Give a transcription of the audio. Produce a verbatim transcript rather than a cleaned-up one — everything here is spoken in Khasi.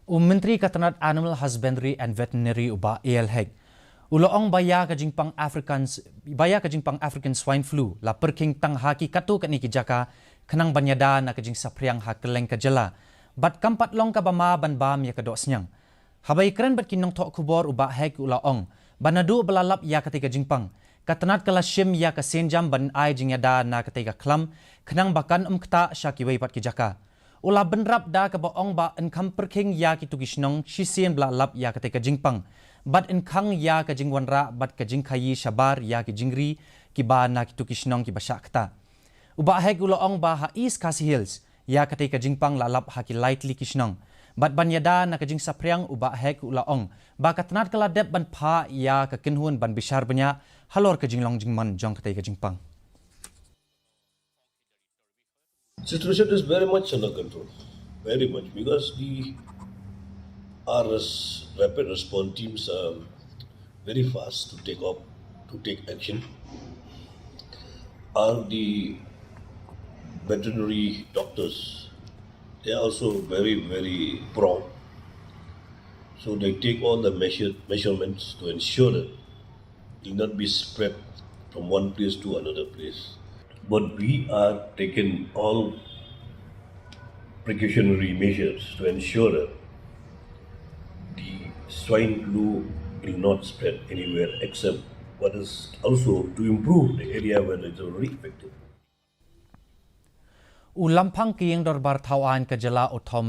U Myntri ka tnat Animal Husbandry and Veterinary u Bah A L Hek u la ong ba ïa ka jingpang African, ba ïa ka jingpang African Swine Flu la pyrkhing tang ha ki katto katne ki jaka khnang ban ïada na ka jingsaphriang ha kylleng ka jylla. Bad kam pat long kaba ma ban bam ïa ka dohsniang. Haba ïakren bad ki nongthoh khubor u Bah Hek u la ong ba naduh ba la lap ïa katei ka jingpang, ka tnat ka la shim ïa ka sienjam ban ai jingïada na katei ka khlam khnang ba kan ym ktah sha kiwei pat ki jaka. U la bynrap da kaba ong ba yn kham pyrkhing ïa kito ki shnong shisien ba la lap ïa katei ka jingpang, bad yn khang ïa ka jingwanrah bad ka jingkhaïi shabar ïa ki jingri kiba na kito ki shnong kiba shah ktah. U Bah Hek u la ong ba ha East Khasi Hills ïa katei ka jingpang la lap ha ki lai tylli ki shnong. Bad ban ïada na ka jingsaphriang u Bah Hek u la ong ba ka tnat ka la dep ban phah ïa ka kynhun ban bishar bniah halor ka jinglong jingman jong katei ka jingpang. Situation is very much under control, very much, because the R S rapid response teams are very fast to take up, to take action. Are the veterinary doctors, they are also very, very prompt. So they take all the measure, measurements to ensure that it will not be spread from one place to another place. But we are taking all precautionary measures to ensure that the swine flu will not spread anywhere except what is also to improve the area where it's already affected. U Lamphang ka Ïing Dorbar Thaw Aiñ ka jylla u Thomas